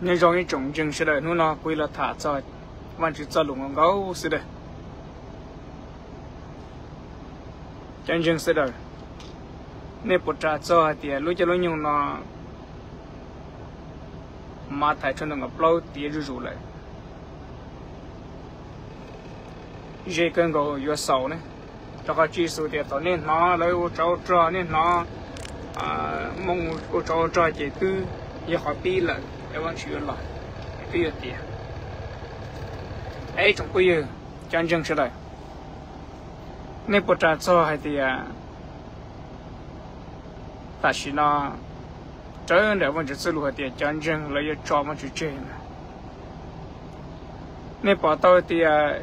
Nyob zoo ib tsoom ntseeg sawv daws, hnub no kuv yuav los tham txog Vajtswv txoj lus nkaus nkaus xwb dawb. Cov ntseeg sawv daws, nej puas ras txog hais tias lub caij lub nyoog no Mathais tshooj nees nkaum plaub tiav zuj zus lawm, ze kawg nkaus yuav xaus ne? Rau qhov Tswv Yexus tias thaum nej hnov lawv ua tsov ua rog, nej hnov Hmoob ua tsov ua rog ces twb yog qhov pib lawm, es Vajtswv yuav los, twb yuav tiav. Es ib tsoom phooj ywg, cov ntseeg sawv daws, nej puas ras txog hais tias tam sim no rawv ntawm Vajtswv txoj lus hais tias cov ntseeg lawv yuav tso Vajtswv tseg na? Nej pom tau tias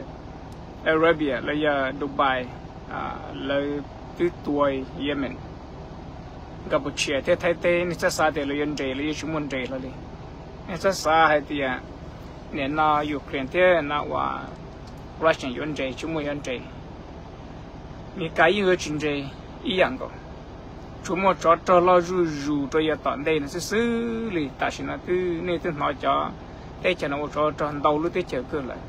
Arabia los yog Dubai, lawv twb tua Yemen, Kampuchia thiab Thaib teb. Nej txhob xav tias lawv yuav nres, lawv yuav tsis muaj nres hlo li. Nej txhob xav hais tias nim no Ukraine thiab no uas Russia yuav nres, tsis muaj yuav nres. Meskas yeej yuav tsis nres ib yam nkaus. Tsuas muaj tsov rog loj zuj zus rau yav tom ntej no xwb xwb li. Tam sim no twb, nej twb hnov cov teb chaws no ua tsov rog ntau lub teb chaws kawg lawm.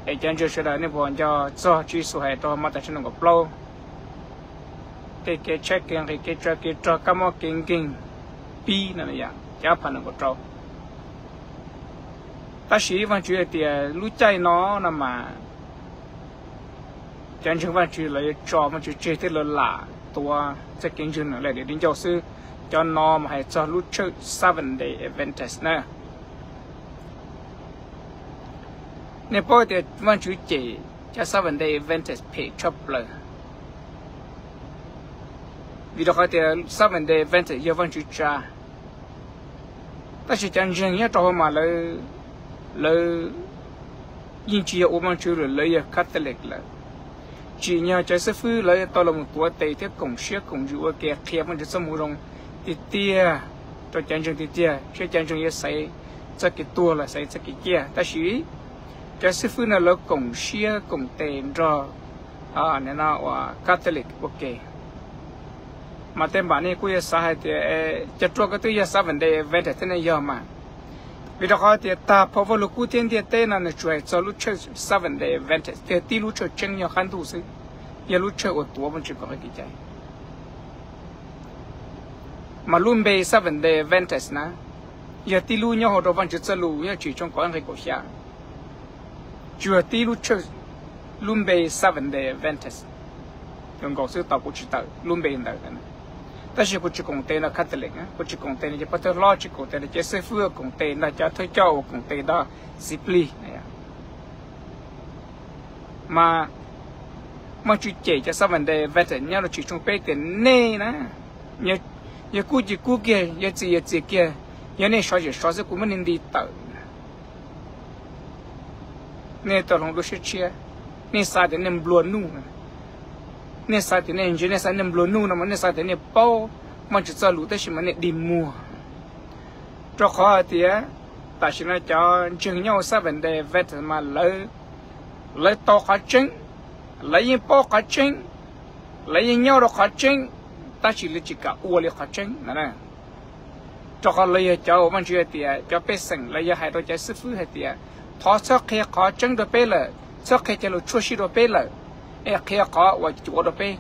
Es cov ntseeg sawv daws, nej puas nco txog Tswv Yexus hais rau Mathais tshooj nees nkaum plaub, tej kev tshaib kev nqhis, kev tsawv kev rog, kab mob kev nkeeg, pib no yom, cov phav nees nkaum rau. Tab sis Vajtswv hais tias lub caij no no mas cov ntseeg Vajtswv lawv yuav tso Vajtswv tseg thiab lawv lam tuav txoj kev ntseeg no lawm li ncauj xwb. Cov no mas hais txog lub tshawj Seventh Day Adventist na. Nej paub tias Vajtswv cem cov Seventh Day Adventist phem tshaj plaws, vim rau qhov tias Seventh Day Adventist yog Vajtswv tsa. Tab sis cov ntseeg nyob rau hauv mas lawv yeej tsis yog ua Vajtswv lawm, lawv yog Catholic lawm. Tsim nyog cov xib fwb lawv tau los mus tuav tes thiab koom siab koom ntsws ua ke qhia Vajtswv txoj moo zoo tiag tiag rau cov ntseeg tiag tiag, seb cov ntseeg yuav xaiv txoj kev tuag los xaiv txoj kev ciaj. Tab sis cov xib fwb no lawv koom siab koom tes nrog no uas Catholic ua ke. Mas tej npam nej kuj yuav xav hais tias, cov ruaj koj twb yog Seventh Day Adventist thiab ne? Yog mas. Vim rau qhov tias tag phau Vaj Lug Kub thiab Ntiaj Teb no nws tsuas hais txog lub tshawj Seventh Day Adventist, tiag tib lub tshawj tseeb nyob qab ntuj xwb, yog lub tshawj uas tuav Vajtswv kom qhib kev cai. Mas lub npe Seventh Day Adventist na, yog tib lub nyob hauv rau Vajtswv txoj lus Yooj Yim tshooj kaum ib nqe kaum xya. Tsuas tib lub tshawj, lub npe Seventh Day Adventist. Nkaus xwb, tau kuv tsis tawm lub npe ntawd. Tab sis kuv tsis koom tes nrog Catholic, kuv tsis koom tes nrog cov pov thawj hlob, tsis koom tes nrog cov xib fwb, koom tes nrog cov thawj coj uas koom tes nrog txiv plig. Mas Vajtswv cem cov Seventh Day Adventist nyob rau Yooj Yim tshooj peb tias nej na, yog kub ces kub kiag, yog txi yog txi kiag, yog nej sov ces sov xwb, kuv muab nej nti tawm. Nej tau hloov lub siab tshiab, nej xav tias nej nplua nuj, nej xav tias nej ntse, nej xav nej nplua nuj no mas nej xav tias nej paub Vajtswv txoj lus tab sis mas nej dig muag. Rau qhov hais tias tam sim no cov ntseeg nyob hauv Seventh Day Adventist mas lawv, lawv tau qhov tseeb, lawv yeej paub qhov tseeb, lawv yeej nyob rau qhov tseeb, tab sis lawv tsis kam ua li qhov tseeb no. Rau qhov lawv yog cov uas Vajtswv hais tias cov pej xeem, lawv yog hais rau cov xib fwb hais tias, thov txhob qhia qhov tseeb rau peb lawm, txhob qhia cov lus tshuaj sib rau peb lawm, es qhia qhov uas cuav rau peb,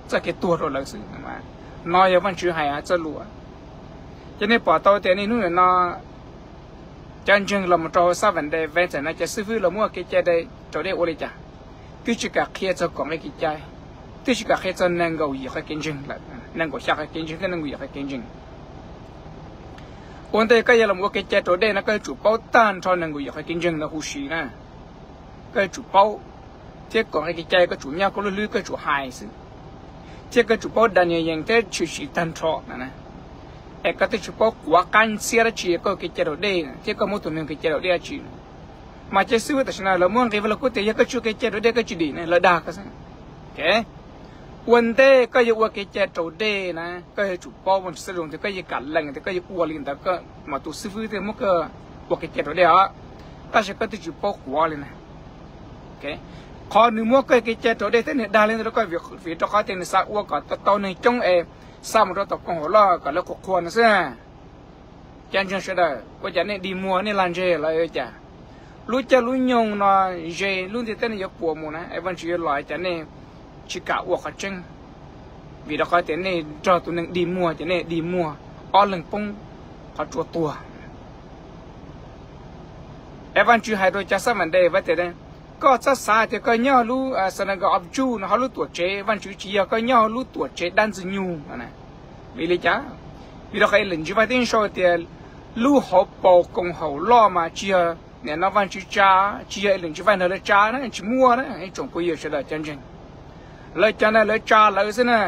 txoj kev tuag rau lawv xwb. No yog Vajtswv hais txoj lus. Ces nej pom tau tias niaj hnub nim no cov ntseeg los mus rau hauv Seventh Day Adventist no, cov xib fwb los muab kev cai raus dej ua li cas? Twb tsis kam qhia txog kom nqi kev cai, twb tsis kam qhia txog nees nkaum yim qhov kev ntseeg lawm, nees nkaum xya qhov kev ntseeg thiab nees nkaum yim qhov kev ntseeg. Ua ntej koj yuav los ua kev cai raus dej no koj yuav tsum paub tag nrho nees nkaum yim qhov kev ntseeg ntawd huv si na. Koj yuav tsum paub, thiab kom nqi kev cai koj tsum nyob koj lub hlwb koj tsum hais xwb, thiab koj tsum paub Daniel yees thiab tshwm sim tag nrho na. Es koj twb tsis paub quav qab ntxhiab dab tsi koj ua kev cai raus dej thiab koj muab tus neeg kev cai raus dej dab tsi. Mas cov xib fwb tam sim no lawv muab nqi Vaj Lug Kub tias yog koj tsis ua kev cai raus dej koj tsis dim ne, lawv dag koj xwb. Ua ntej koj yuav ua kev cai raus dej na, koj yuav tsum paub Vajtswv txoj lus tias koj yuav kam lees tias koj yuav ua li ntawd, koj mas tus xib fwb thiaj muab koj ua kev cai raus dej os. Tab sis koj twb tsis paub quav li na. Qhov nws muab koj kev cai raus dej thiab nws dag li ntawd rau koj vim rau qhov tias nws xav ua kom tau neeg coob es xa mus rau tom koom haum loj kom lawv qhuas qhuas nws xwb. Cov ntseeg sawv daws, ua cas nej dig muag nej lag ntseg los ua cas? Lub caij lub nyoog no ze lub ntiaj teb no yuav puas mus na, es Vaajtswv yuav los cas nej tsis kam ua qhov tseeb? Vim rau qhov tias nej nrog tus neeg dig muag ces nej dig muag ob leeg poob qhov tsua tuag. Es Vaajtswv hais rau cov Seventh Day Adventist tias, koj txhob xav tias koj nyob lub Synagogue of Jews no ho lub tuam tsev Vaajtswv tsis yog koj nyob lub tuam tsev dab ntxwg nyoog no. Vim li cas? Vim rau qhov Lis Ntsws Vaj tib sau tias lub hauv paus koom haum loj mas tsis yog nim no Vaajtswv tsa, tsis yog Lis Ntsws Vaj nrog lawv tsa na, tsis muaj na. Ib tsoom phooj ywg sawv daws cov ntseeg, lawv cov ntawd lawv tsa lawv xwb na.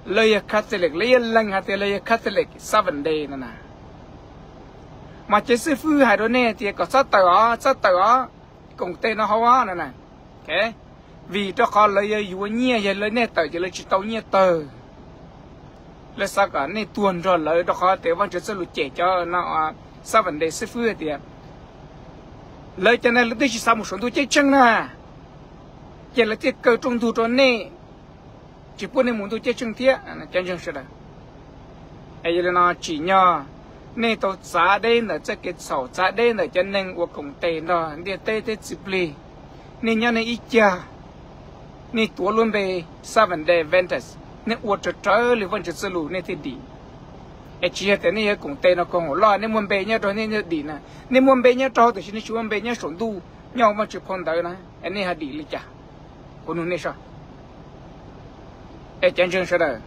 Lawv yog Catholic, lawv yeej lees hais tias lawv yog Catholic Seventh Day no na. Mas cov xib fwb hais rau nej tias kom txhob tawm os, txhob tawm os, koom tes no hauv os no na. Vim rau qhov lawv yuav yuav nyiaj, yog lawv nej tawm ces lawv tsis tau nyiaj tawg. Lawv xav kom nej tuag nrog lawv rau qhov tias Vaajtswv txoj lus cem cov no, Seventh Day xib fwb hais tias lawv cov ntawd lawv twb tsis xav mus saum ntuj ceeb tsheej na, ces lawv thiaj kaw rooj ntug rau nej, tsis pub nej mus ntuj ceeb tsheej thiab. Cov ntseeg sawv daws, es yog li no tsim nyog nej tau txav deb ntawm txoj kev txhaum, txav deb ntawm cov neeg uas koom tes nrog ntiaj teb thiab txiv plig. Nej nyob nej ib cag, nej tuav lub npe Seventh Day Adventist, nej ua raws raws li Vaajtswv txoj lus nej thiaj dim. Es tsis yog tias nej yuav koom tes no koom haum loj, nej muaj npe nyob rau nej thiaj dim na. Nej muaj npe nyob rau tiam sis nej tsis muaj npe nyob saum ntuj nyob hauv Vaajtswv phau ntawv na, es nej ho dim li cas? Kuv nug nej soj. Es cov ntseeg sawv daws,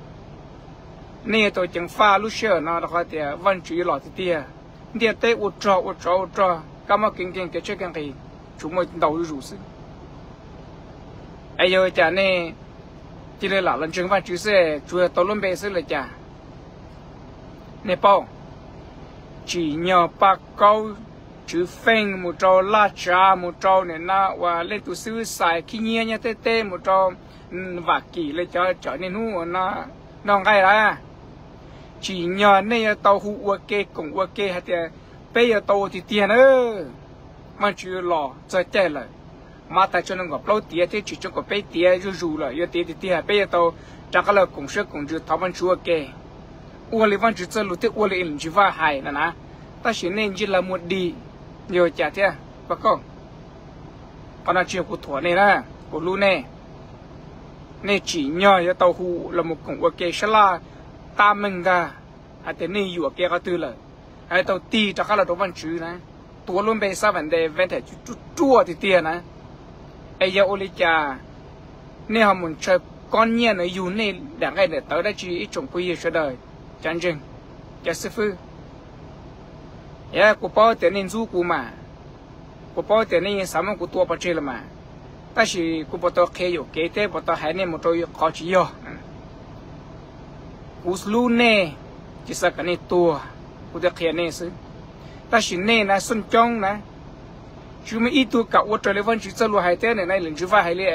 nej yuav tau ceev faj lub sij hawm no rau qhov tias Vaajtswv yuav los tiag tiag. Ntiaj teb ua rog ua tsov ua rog, kab mob kev nkeeg kev tshiab kev nqhis, tsuas muaj ntau zuj zus xwb. Es yog cas nej cia li lam los ntseeg Vaajtswv xwb, tsuas yog tau lub npe xwb li cas? Nej paub, tsim nyog Paj Kaub, Tswv Feej, mus rau Laj Tsav, mus rau nim no uas leej tus xib fwb Xais Khib Nyiab nyob Thaib teb, mus rau Vam Kim li cov cov niaj hnub uas noj nqaij lawm, tsim nyog nej yuav tau hu ua ke koom ua ke hais tias peb yuav tau ua tiag tiag na. Vaajtswv los txog caij lawm, mas tas tsawg nees nkaum plaub tiav thiab tsis tsawg nees nkaum peb tiav zuj zus lawm, yuav tiav tiag tiag peb yuav tau rov qab los koom siab koom ntsws thov Vaajtswv ua ke, ua li Vaajtswv txoj lus thiab ua li Lis Ntsws Vaj hais no na. Tab sis nej ntsib lawv muaj dig, yog cas thiab Paj Kaub? Qhov no tsis yog kuv thuam nej na, kuv hlub nej. Nej tsim nyog yuav tau hu los mus koom ua ke sab laj tab meeg ntag, hais tias nej yuam kev qhov twg lawm, hais tau tig rov qab los rau Vaajtswv na, tuav lub npe Seventh Day Adventist ruaj ruaj tiag tiag na. Es yog ua li cas nej ho mus ntshaw kob nyiaj na yug nej daim nqaij daim tawv dab tsi ib tsoom phooj ywg sawv daws, cov ntseeg, cov xib fwb? Kuv paub tias nej ntxub kuv mas, kuv paub tias nej yeej xav muab kuv tua pov tseg los mas, tab sis kuv puas tau qhia yuam kev thiab puas tau hais nej mus rau qhov tsis yog? Kuv hlub nej, tsis xav kom nej tuag, kuv thiaj qhia nej xwb. Tab sis nej na xoj coob na, tsis muaj ib tug kam ua raws li Vaajtswv txoj lus hais thiab nim no Lis Ntsws Vaj hais li,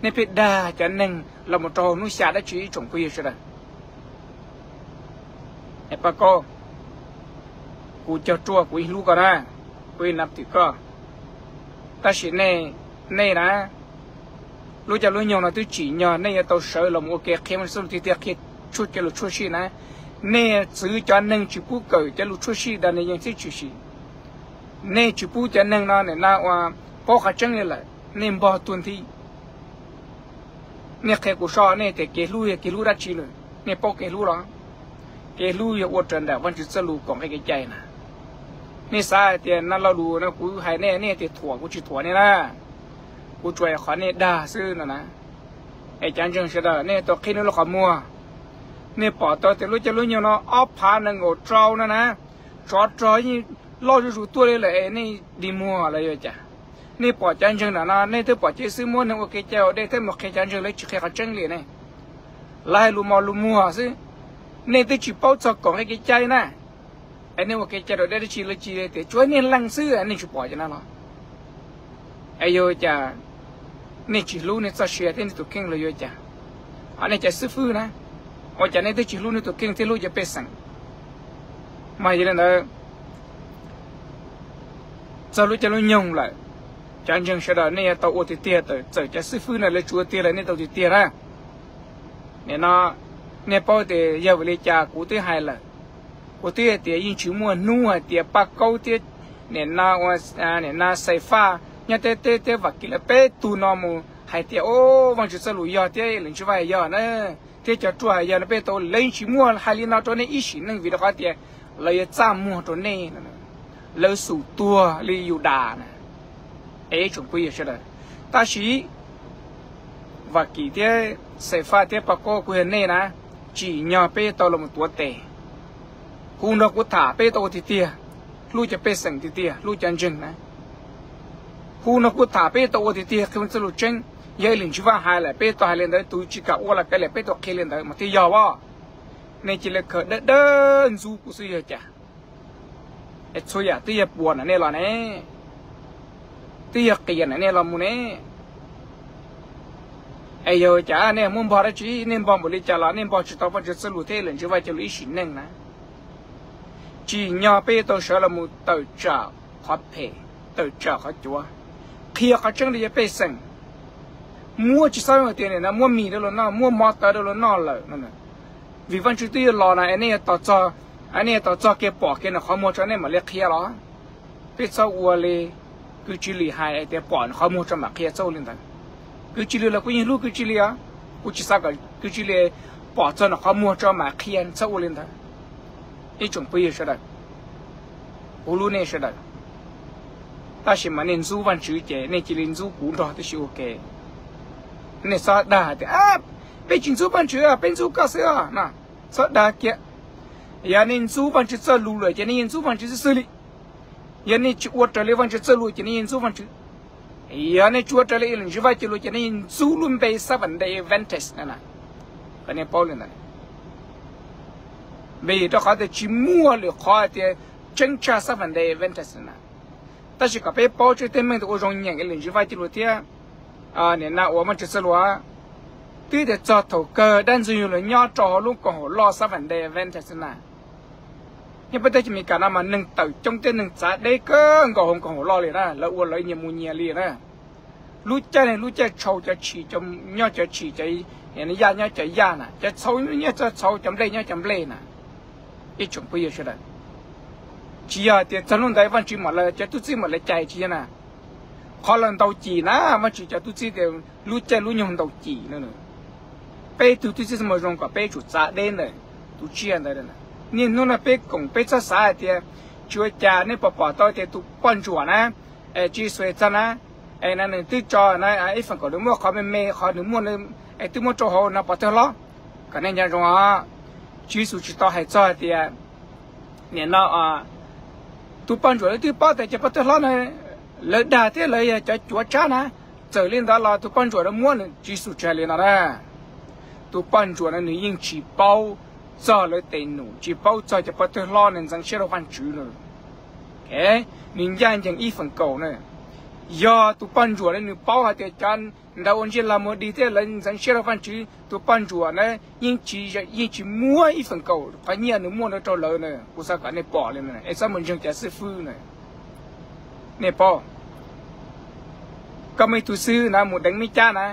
nej pheej dag cov neeg los mus rau hauv hnub xya dab tsi ib tsoom phooj ywg sawv daws. Paj Kaub, kuv cog ruaj, kuv yeej hlub koj na, kuv yeej nam tim koj. Tab sis nej, nej na, lub caij lub nyoog no twb tsim nyog nej yuav tau sawv los mus ua ke qhia Vaajtswv txoj lus tiag tiag, qhia tshuaj cov lus tshuaj sij na. Nej txwv cov neeg tsis pub kawm cov lus tshuaj sij da ne yeej tib tshwm sim. Nej tsis pub cov neeg no nim no ua paub qhov tseeb li lawm, nej npog tuag nthi. Nej qhia kuv soj, nej tias kev hlub yog kev hlub dab tsi lawm? Nej paub kev hlub los? Kev hlub yog ua raws nraim Vaajtswv txoj lus koom nqi kev cai na. Nej xav hais tias no lo lus no kuv hais nej, nej tias thuam, kuv tsis thuam nej na. Kuv tsuas qhov nej dag xwb no na. Es cov ntseeg sawv daws, nej tau qhib nej lub qhov muag. Nej pom tau tias lub caij lub nyoog no ob phav nees nkaum rau no na, tsov rog yeej loj zuj zus tuaj li lawm es nej dig muag los yuav cas? Nej pom cov ntseeg ntawm no, nej twb pom cov xib fwb muab neeg ua kev cai ua dej thiab mus qhia cov ntseeg, lawv tsis qhia qhov tseeb li ne. Lawv hais lus mos lus muag xwb. Nej twb tsis paub txog koom nqi kev cai na, es nej ua kev cai ua dej dab tsi los cia tias tsuas nej lees xwb, nej tsis pom cov no los? Es yog cas nej tsis hlub nej txoj sia thiab nej tus kheej los yuav cas? Ho nej cov xib fwb na, ua cas nej twb tsis hlub nej tus kheej thiab hlub cov pej xeem? Mas yog li ntawd, txog lub caij lub nyoog lawm, cov ntseeg sawv daws nej yuav tau ua tiag tiag, txawm cov xib fwb no lawv tsis ua tiag los nej tau tiag tiag na. Nim no nej paub tias yog vim li cas kuv twb hais lawm, Kuv twb hais tias yeej tsis muaj hnub hais tias Paj Kaub thiab niam na, niam na Xais Faj nyob teb teb thiab Vam Kim lawv peb tug no mus hais tias, o, Vajtswv txoj lus yog thiab Lis Ntsws Vaj hais yog na, thiab cov ruaj hais yog no, peb tau, lawv yeej tsis muaj hais li no rau nej ib sim neej vim rau qhov tias lawv yuav txaj muag rau nej, lawv xum tuag li Yudas na. Es ib tsoom phooj ywg sawv daws, tab sis Vam Kim thiab Xais Faj thiab Paj Kaub, kuv yog nej na, tsim nyog peb tau los tuav tes. Hu nrog kuv tham peb tau ua tiag tiag, hlub cov pej xeem tiag tiag, hlub cov ntseeg na. Hu nrog kuv tham peb tau ua tiag tiag, qhia txoj lus tseeb. Yog Lis Ntsws Vaj hais lawm peb tau hais li ntawd, tus tsis kam ua los kav liam, peb tau qhia li ntawd mas thiaj yog as. Nej cia li khaws dawb dawb ntxub kuv xwb yog cas? Es txhua yam twb yog puas na nej los ne, twb yog qias na nej los mus ne. Es yog cas nej muab npog dab tsi? Nej npog npaum li cas los nej npog tsis tau Vajtswv txoj lus thiab Lis Ntsws Vaj cov lus ib sim neej na. Tsim nyog peb tau sawv los mus tawm tsam qhov phem, tawm tsam qhov cuav, qhia qhov tseeb rau cov pej xeem. Muab tsis txhob hais tias nim no muab mis rau luag noj, muab mov tawv rau luag noj lawm no. Vim Vajtswv twb yuav los na, es nej yuav tos txog, nej yuav tos txog kev pom kev nws qhov muag tso nej mam li qhia los? Peb txhob ua li kwv tsis Lis hais tias pom nws qhov muag tso mam qhia, txhob ua li ntawd. Kwv tsis Lis los kuv yeej hlub kwv tsis Lis os, kuv tsis xav kom kwv tsis Lis pom txog nws qhov muag tso mam qhia, txhob ua li ntawd. Ib tsoom phooj ywg sawv daws, kuv hlub nej sawv daws, tab sis mas nej ntxub Vajtswv ces nej cia li ntxub kuv nrog tib si ua ke. Nej txhob dag tias peb tsis ntxub Vajtswv, peb ntxub koj xwb no, txhob dag kiag. Yog nej ntxub Vajtswv txoj lus lawm ces nej yeej ntxub Vajtswv xwb xwb li. Yog nej tsis ua raws li Vajtswv txoj lus ces nej yeej ntxub Vajtswv. Yog nej tsis ua raws li Lis Ntsws Vaj cov lus ces nej yeej ntxub lub npe Seventh Day Adventist na. Kom nej paub li ntawd, vim rau qhov tias tsis muaj lwm qhov hais tias tseeb tshaj Seventh Day Adventist na. Tab sis kom peb paub tseeb, tej neeg ua zoo nyeem Lis Ntsws Vaj cov lus thiab nim no ua Vajtswv txoj lus, twb tias txog thaum kawg dab ntxwg nyoog los nyob rau hauv lub koom haum loj Seventh Day Adventist na. Nyob peb teb chaws Amelikas no mas neeg tawm coob thiab neeg txav deb kawg nkaus hauv koom haum loj li na, lawv ua lawv nyias mus nyias li na. Lub caij neeg lub caij txhaus cov tshis, nyob cov tshis, cov yaj nyob cov yaj na, cov txhaus nyob cov txhaus, cov nplej nyob cov nplej na. Ib tsoom phooj ywg sawv daws, tsis yog tias txog hnub ntawd Vajtswv mam li, cov tub txib mam li cais, tsis yog na. Qhov lawv ntaus cim na, Vajtswv cov tub txib tias lub caij lub nyoog ntaus cim no. Peb tug tub txib txoj moo zoo kom peb tsum txav deb ntawm tus tsiaj ntawd. Niaj hnub no peb koom peb txhob xav hais tias, tsis ua cas, nej puas pom tau tias tus poj ntsuam na, es Tswv Yexus txog na, es no nws twb tso na ib feem kaum nws muaj qhov me me, qhov nws muaj, es twb muab rau hauv no pov tawg hlob. Kom nej nco ntsoov os, Tswv Yexus tsis tau hais txog hais tias nim no tus poj ntsuam twb paub tias cov pov tawg hlob na lawv dag thiab lawv yog cov cuav tshab na, txawm li ntawd los tus poj ntsuam no muab nws, Tswv Yexus tsis hais li no na. Tus poj ntsuam no nws yeej tsis paub txog lawv tes num, tsis paub txog cov pov tawg hlob, nws ntxeev siab rau Vajtswv na. Nws ncaj ncees ib feem kaum na. Yog tus poj ntsuam no nws paub hais tias cov ntawd ua ntsej lag mus dig thiab lawv ntxeev siab rau Vajtswv, tus poj ntsuam na yeej tsis, yeej tsis muab ib feem kaum qhov nyiaj nws muaj ntawd rau lawv na. Kuv xav kom nej pom li no es txhob mus ntseeg cov xib fwb na. Nej paub, koj muaj ib tug xib fwb na mus deev meb cab na,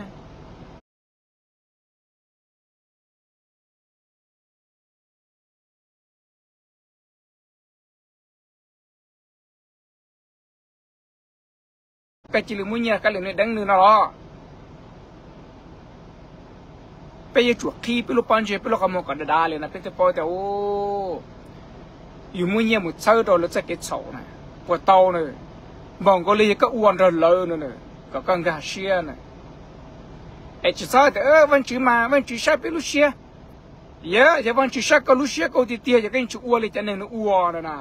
koj cia li muab nyiaj koj li nws deev nws no los? Peb yuav tsum qhib peb lub pob ntseg peb lub qhov muag kom dav dav li no peb thiaj paub tias yus muab nyiaj mus txhawb rau lawv txoj kev txhaum na, puas tau na? Npaum nkaus li yog koj ua nrog lawv no, kom koj nkag siab na. Es tsis txhob tias Vajtswv mas Vajtswv saib peb lub siab. Yog, yog Vajtswv saib koj lub siab koj tiag tiag yog koj yeej tsis ua li cov neeg no ua no na.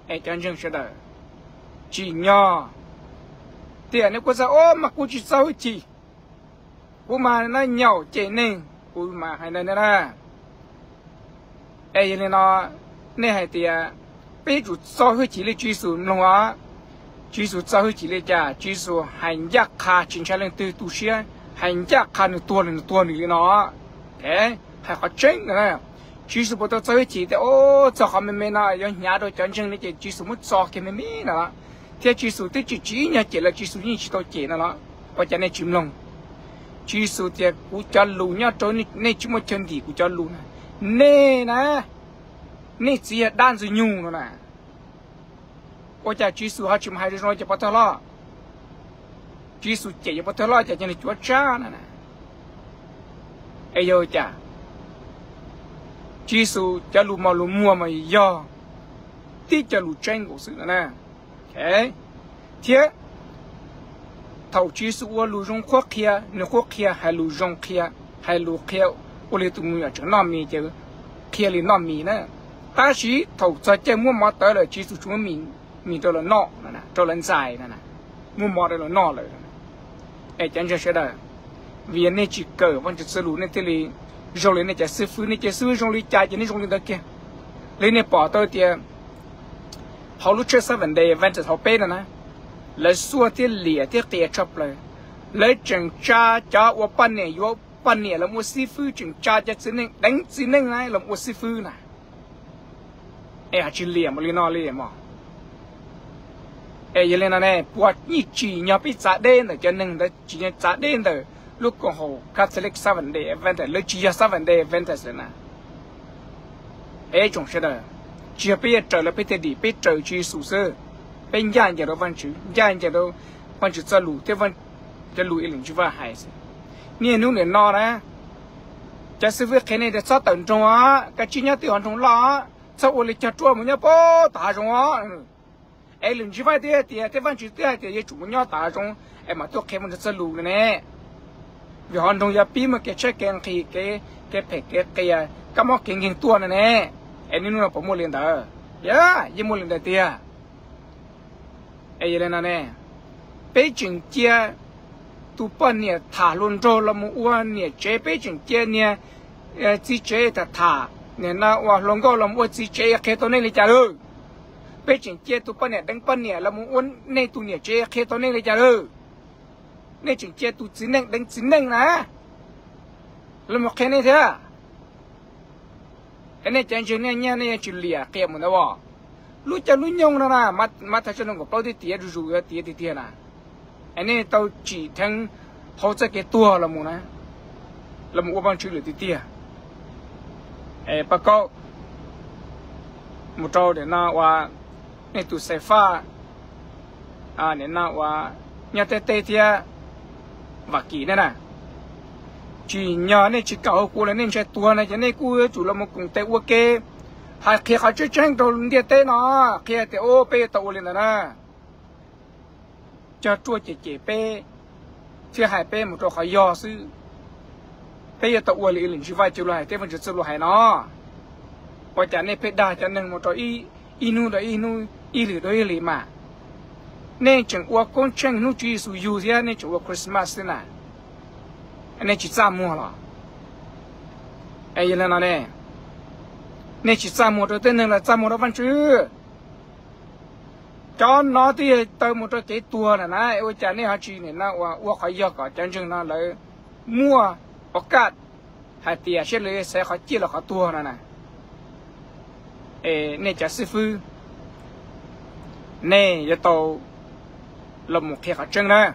Es cov ntseeg sawv daws, tsim nyog tias nej kuj xav, o, mas kuv tsis txo hwj chim, kuv mas nyaum cem neeg, kuv mas hais ntawd na. Es yog li no, nej hais tias peb yuav tsum txo hwj chim li Tswv Yexus, mloog os. Tswv Yexus txo hwj chim li cas? Tswv Yexus hais ncaj qha tsis ntshai leej twg tu siab, hais ncaj qha nws tuag nws tuag nws li no. Hais qhov tseeb no, Tswv Yexus puas tau txo hwj chim tias, o, txog qhov me me no yuav hnyav rau cov ntseeg no ces Tswv Yexus muab txo kiag me me no. Thiab Tswv Yexus twb tsis tsim nyog cem lawv, Tswv Yexus yeej tsis tau cem no los ua cas nej tsis mloog? Tswv Yexus tias kuv cov lus nyob rau nej tsis muaj chaw ntim kuv cov lus na. Nej na, nej txiv yog dab ntxwg nyoog no na. Ua cas Tswv Yexus ho tsis mus hais zoo zoo cov pov thawj hlob? Tswv Yexus cem cov pov thawj hlob ces cov neeg cuav tshaj na. Es yog ua cas? Tswv Yexus cov lus mos lus muag mas yog tib cov lus tseeb nkaus xwb no na. Thiab thaum Tswv Yexus ua lus zoo qhuab qhia, nws qhuab qhia hais lus zoo qhia, hais lus qhia ua li tus me nyuam tseem noj mis ces qhia li noj mis na. Tab sis thaum txog caij muab mov tawv lawm Tswv Yexus tsis muab mis rau lawv noj, rau lawv ntxais, muab mov rau lawv noj lawm. Es cov ntseeg sawv daws, vim yog nej tsis kawm Vajtswv txoj lus nej thiaj li zoo li nej cov xib fwb. Nej cov xib fwb zoo li cas ces nej zoo li ntawd kiag. Li nej pom tau tias hauv lub tsheb Seventh Day Adventist hauv peb no na, lawv xuaj thiab liam thiab qias tshaj plaws. Lawv tseem tsa cov uas poj niam yuav poj niam los ua xib fwb, tseem tsa cov txiv neej deev txiv neej na los ua xib fwb na. Es ho tsis liam mus li no li mog. Es yog li no ne, puas yeej tsim nyog peb txav deb ntawm cov neeg ntawd, tsim nyog txav deb ntawm lub koom haum Catholic Seventh Day Adventist, lawv tsis yog Seventh Day Adventist lawm na? Ib tsoom sawv daws, tsis yog peb yuav raws lawv peb thiaj dim, peb raws Tswv Yexus xwb. Peb ncaj ncees rau Vajtswv, ncaj ncees rau Vajtswv txoj lus thiab cov lus Elijah White hais xwb. Niaj hnub nim no na, cov xib fwb qhia nej tias txhob tawm nroog os, kav tsij nyob twj hauv nroog loj, txhob ua li cog ruaj mus nyob puag tom hav zoov os. Es Elijah White twb hais tias, thiab Vajtswv twb hais tias yuav tsum mus nyob tom hav zoov es mam tuaj qhia Vajtswv txoj lus no ne. Vim hauv nroog yuav pib muaj kev tshaib kev nqhis, kev phem kev qias, kab mob kev nkeeg tuaj no ne. Es niaj hnub no puas muaj li ntawd? Yog, yeej muaj li ntawd tiag. Es yog li no ne, peb tseem cia tus poj niam tham hluas nraug los mus ua niam tsev, peb tseem cia niag txiv tsev tham tham, niag no uas hluas nkauj los mus ua txiv tsev qhia tau nej li cas lawm? Peb tseem cia tus poj niam deev poj niam los mus ua nej tus niam tsev qhia tau nej li cas lawm? Nej tseem cia tus txiv neej deev txiv neej na los mus qhia nej thiab. Es nej cov ntseeg nej nyiaj nej yuav tsis liam qias mus ntawd as? Lub caij lub nyoog no na, Mathais tshooj nees nkaum plaub twb tiav zuj zus, yuav tiav tiag tiag na. Es nej tau tsim dheev hauv txoj kev tuag los mus na, los mus ua Vajtswv lwm tiag tiag. Pab kaub mus rau nim no uas nej tus xaim faj, nim no uas nyob teb teb thiab Vam Kim ne na, tsim nyog nej tsis kam hauv kuv los nej ntshai tuag no ces nej kuj yuav tsum los mus koom tes ua ke, hais qhia qhov tseeb tseeb rau ntiaj teb no, qhia tias o peb yuav tau ua li ntawd na. Cog ruaj cem cem peb thiab hais peb mus rau qhov yog xwb. Peb yuav tau ua li Elijah White cov lus hais thiab Vajtswv txoj lus hais no. Ua cas nej pheej dag cov neeg mus rau ib hnub rau ib hnub, ib hlis rau ib hlis mas? Nej tseem ua koob tsheej hnub Tswv Yexus yug thiab nej tseem ua Christmas xwb na. Nej tsis txaj muag los? Yog li no ne, nej tsis txaj muag rau tej neeg los txaj muag rau Vajtswv? Cov no twb yog taw mus rau kev tuag lawm na, ua cas nej ho tsis nim no uas ua qhov yog kom cov ntseeg no lawv muaj o kaj hais tias seb lawv xaiv qhov ciaj los qhov tuag no na? Es nej cov xib fwb, nej yuav tau los mus qhia qhov tseeb na.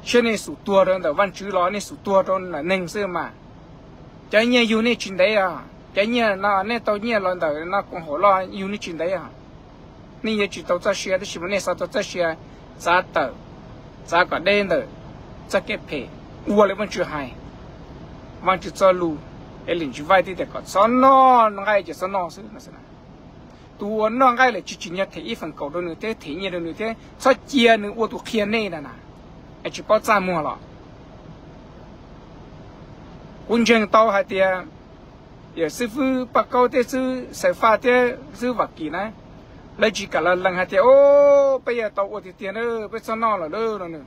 Seb nej xub tuag rau ntawm Vajtswv los nej xub tuag rau ntawm neeg xwb mas. Cov nyiaj yug nej tsis ntev os, cov nyiaj no nej tau nyiaj los ntawm no koom haum loj yug nej tsis ntev os. Nej yuav tsis tau txoj sia tab sis mas nej xav tau txoj sia txav tawm, txav kom deb ntawm txoj kev phem, ua li Vajtswv hais. Vajtswv txoj lus, Elijah White tias kom txhob noj nqaij ces txhob noj xwb. Tus uas noj nqaij lawm tsis tsim nyog them ib feem kaum rau nws thiab them nyiaj rau nws thiab txhob cia nws ua tus qhia nej na na. Es tsis paub txaj muag los? Kuv ntseeg tau hais tias yawm xib fwb Paj Kaub thiab xib fwb Xaim Faj thiab xib fwb Vam Kim na, lawv tsis kam los lees hais tias o peb yuav tau ua tiag tiag na, peb txhob noj lawm lauj no.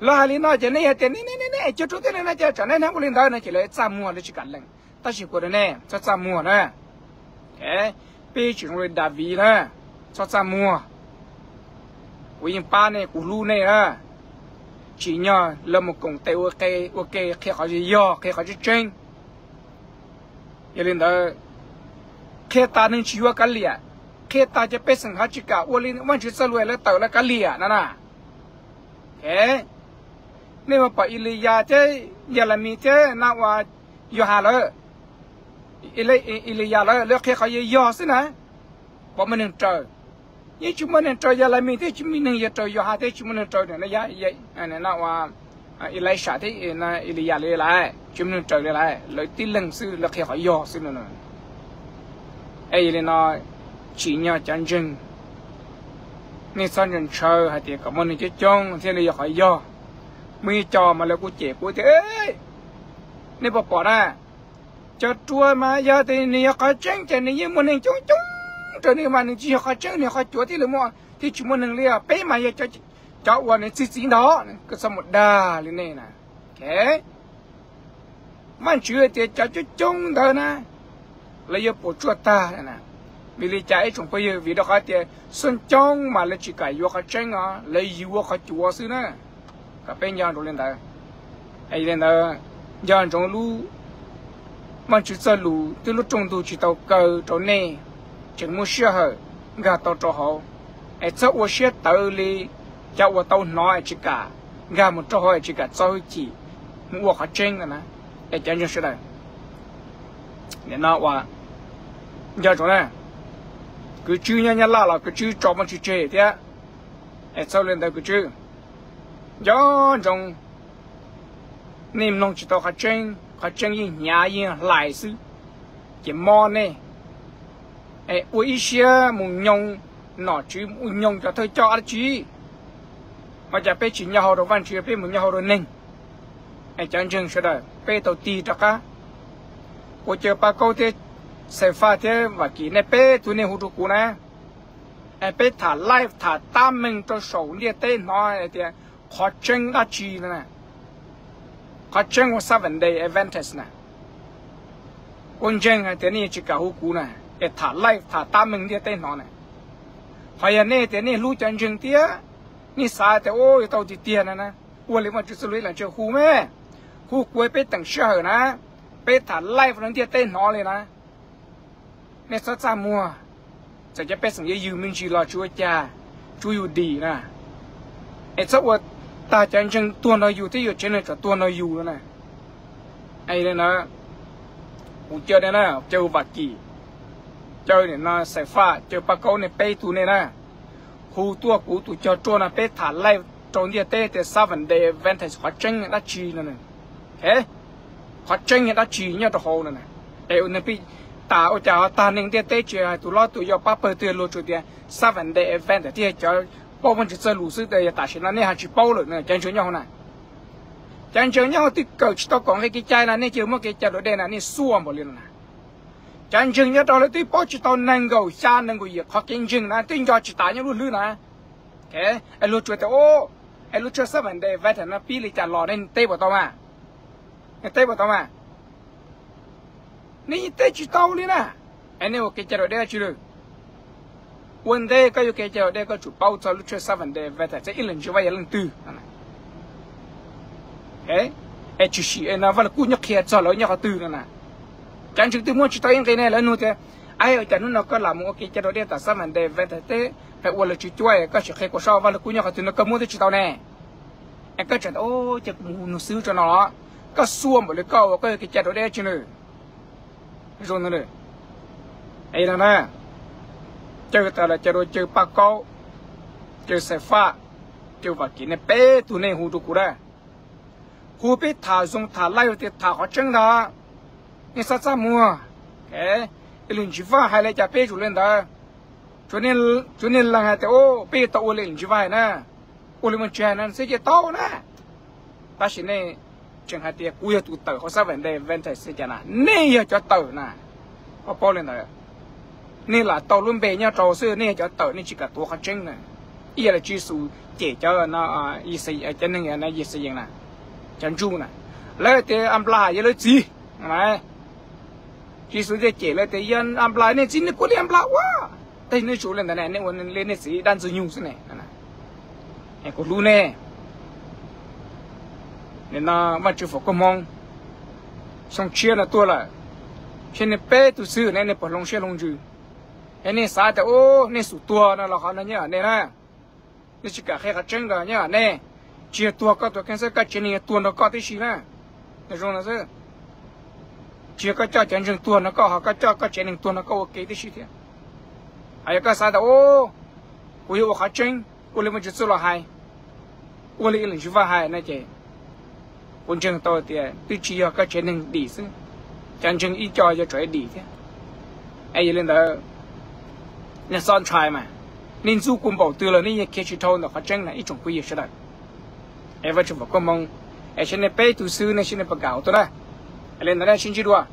Lawv hais li no ces nej hais tias nej nej nej cog rau tej neeg no ces tsam nej hnub ua li ntawd no ces lawv txaj muag lawv tsis kam lees. Tab sis kuv hais rau nej txhob txaj muag na. Peb tseem zoo li Daviv na, txhob txaj muag. Kuv yeej pab nej, kuv hlub nej na. Tsim nyog lawv mus koom tes ua ke qhia qhov yog, qhia qhov tseeb tseeb. Yog li ntawd, qhia tas neeg tsis yuav kav liam, qhia tas cov pej xeem ho tsis kam ua li Vajtswv txoj lus lawv tawm lawv kav liam no na. Nej mus pom Iliyas thiab Yelemis thiab no uas Yauhas lawm, Eliyas lawv, lawv qhia qhov yog yog xwb na, pom muaj neeg raws. Yeej tsis muaj neeg raws, yog lawv me thiab tsis muaj neeg yuav raws, yog ha thiab tsis muaj neeg raws, Elisha thiab Eliyas li lawv tsis muaj neeg raws li lawv, lawv tib leeg xwb, lawv qhia qhov yog xwb no. Es yog li no, tsim nyog cov ntseeg, nej txhob ntshaw ntshaw hais tias kom muaj neeg coob coob thiaj li yog qhov yog. Muaj ib co mas lawv kuj cem kuv tias, nej puas pom na, cov ruas mas yog tias nws yog qhov tseeb ces nws yeej muaj neeg coob coob raws nws, mas nws tsis yog qhov tseeb, nws yog qhov cuav thiaj li muaj thiab tsis muaj neeg li. Peb mas yog cov uas nws txi txiv ntawd, koj txhob mus dag li nej na. Vaajtswv hais tias cov coob coob ntawd na, lawv yuav puas tsuaj tag. Vim li cas ib tsoom phooj ywg? Vim rau qhov tias xub coob mas lawv tsis kam yuav qhov tseeb os, lawv yuav qhov cuav xwb na. Kom peb nco ntsoov li ntawd. Li ntawd, nco ntsoov lub Vaajtswv txoj lus twb lub rooj ntug tsis tau kaw rau nej, tseem muaj sij hawm nkag tau rau hauv. Es txhob ua siab tawv li cov uas tau hnov es tsis kam nkag mus rau hauv es tsis kam txo hwj chim mus ua qhov tseeb na. Es cov ntseeg sawv daws, nim no uas nco ntsoov na, kwv tswb nyob Nyab Laj los kwv tswb tso Vaajtswv tseg thiab. Es txhob li ntawd kwv tswb, nco ntsoov, nej mloog tsis tau qhov tseeb, qhov tseeb yeej hnyav yeej hlais xwb, ces mob nej. Es ua ib siab mus nyoo nom tswv, mus nyoo cov thawj coj dab tsi? Ua cas peb tsis nyob hauv rau Vaajtswv, peb mus nyob hauv rau neeg? Es cov ntseeg sawv daws, peb tau tig rov qab. Kuv caw Paj Kaub thiab Xaim Faj thiab Vam Kim, nej peb tug nej hu rau kuv na. Es peb tham live tham tab meeg rau saum ntiaj teb hnov hais tias qhov tseeb dab tsi no na, qhov tseeb uas Seventh Day Adventist na. Kuv ntseeg hais tias nej tsis kam hu kuv na, es tham live tham tab meeg ntiaj teb hnov na. Qhov yog nej tias nej hlub cov ntseeg thiab nej xav tias ua yuav tau tiag tiag na na, ua li Vaajtswv txoj lus ib leeg tsa hu me, hu kuv peb teem sij hawm na, peb tham live rau ntiaj teb hnov li na. Nej txhob txaj muag, txawm cov pej xeem yuav yws me ntsis los tsis ua cas, tsuav yus dim na. Es txhob ua tag cov ntseeg tuag nrog yus thiab yus tsev neeg tsam tuag nrog yus no na. Li na, kuv caw nej na, caw Vam Kim, caw nim no Xaim Faj, caw Paj Kaub, nej peb tug nej na, hu tuaj kuv tus cog ruaj no peb tham live rau ntiaj teb tias Seventh Day Adventist qhov tseeb dab tsi no. Qhov tseeb yog dab tsi nyob rau hauv no? Es ua neeg pib tas ua cas ho tag neeg ntiaj teb tsis hais tus hlob tus yau pab pawg twg, luag tsuas tias Seventh Day Adventist thiab cov paub Vaajtswv txoj lus xwb, yog tam sim no nej ho tsis paub lawm no, cov ntseeg nyob hauv na. Cov ntseeg nyob hauv twb kawm tsis tau kom nqe kev cai na, nej cia muab kev cai rau dej na, nej xuaj npaum li no na. Cov ntseeg nyob rau lawv twb paub tsis tau nees nkaum xya nees nkaum yim qhov kev ntseeg na, twb nco tsis tas nyob lub hlwb na. Es luag tsuas tias, es lub tsheb Seventh Day Adventist no pib li cas los nej teb puas tau mas? Nej teb puas tau mas? Nej yeej teb tsis tau li na. Es nej ua kev cai raus dej dab tsi lawm? Ua ntej koj yuav kev cai raus dej koj tsum paub txog lub tsheb Seventh Day Adventist thiab ib leeg ntsis vaj yog leej twg. Es tshwm sim no Vaj Lug Kub nyob qhia txog lawv nyob qhov twg no na. Cov ntseeg twb muab tsis tau ib nqe ne, lawv nug tias, es ua cas hnub no koj lam mus ua kev cai raus dej tom Seventh Day Adventist thiab, pheej ua lawv tsis cuab, koj sim qhia kuv saib Vaj Lug Kub nyob qhov twg no, koj muab thiab tsis tau ne. Es koj tseem tias, ces kuv mus nug xib hwb tso no los. Koj xuaj npaum li koj ua koj yuav kev cai raus dej dab tsi na? Zoo no na. Es no na, caw tas los caw rau caw Paj Kaub, caw Xais Faj, caw Vam Kim, nej peb tug nej hu rau kuv na. Hu peb tham zoo tham laij tias tham qhov tseeb ntag. Nej txhob txaj muag. Ib lub ntsis Vaj hais li cas peb yuav tsum li ntawd. Tsuav nej lees hais tias peb yuav tau ua li lub ntsis Vaj hais na, ua li Vaj Tswv hais no xwb ces tau na. Tab sis nej tseem hais tias kuv yog tus tawm hauv Seventh Day Adventist xwb cas na, nej yog cov tawm na. Koj paub li ntawd, nej lam tau lub npe nyob rau xwb, nej yog cov tawm, nej tsis kam tuav qhov tseeb na. Ib yam li Tswv Yexus cem cov, cov neeg Yixayees na, cov Ntsuj na, lawv tias A Nplas yog lawv txiv. Tswv Yexus thiaj cem lawv tias yog A Nplas nej txiv, nej kuj li A Nplas ua, tab sis nej tsuas li ntawd ne, nej ua li nej txiv dab ntxwg nyoog xwb ne. Kuv hlub nej. Nim no Vaj Tswv foom koob hmoov, xyoo tshiab no tuaj lawm, thiab nej peb tug xwb ne, nej puas hloov siab hloov ntsws? Es nej xav tias nej xub tuag no los qhov no nyob nej na. Nej tsis kam qhia qhov tseeb nrog nyob nej. Tsis yog tuag koj tus kheej xwb, koj tsev neeg yuav tuag nrog koj tib si na. Zoo no xwb. Tsis yog koj coj cov ntseeg tuag no koj ho koj coj koj tsev neeg tuag no koj ua ke tib si thiab. Yog koj xav tias, kuv yuav ua qhov tseeb, ua li Vaj Tswv Txuj los hais, ua li Vaj Tswv Vaj hais no ces kuv ntseeg tau tias twb tsis yog koj tsev neeg dim xwb, cov ntseeg ib co yuav tsum dim thiab. Es yog li ntawd, nej txhob ntshai mas, nej ntxub kuv npaum twg los nej yeej khiav tsis dhau ntawm qhov tseeb na ib tsoom phooj ywg sawv daws. Es Vaj Tswv foom koob hmoov, es seb nej peb tug xwb nej seb nej puas kam ua tau na. Li ntawd nej sib ntsib dua.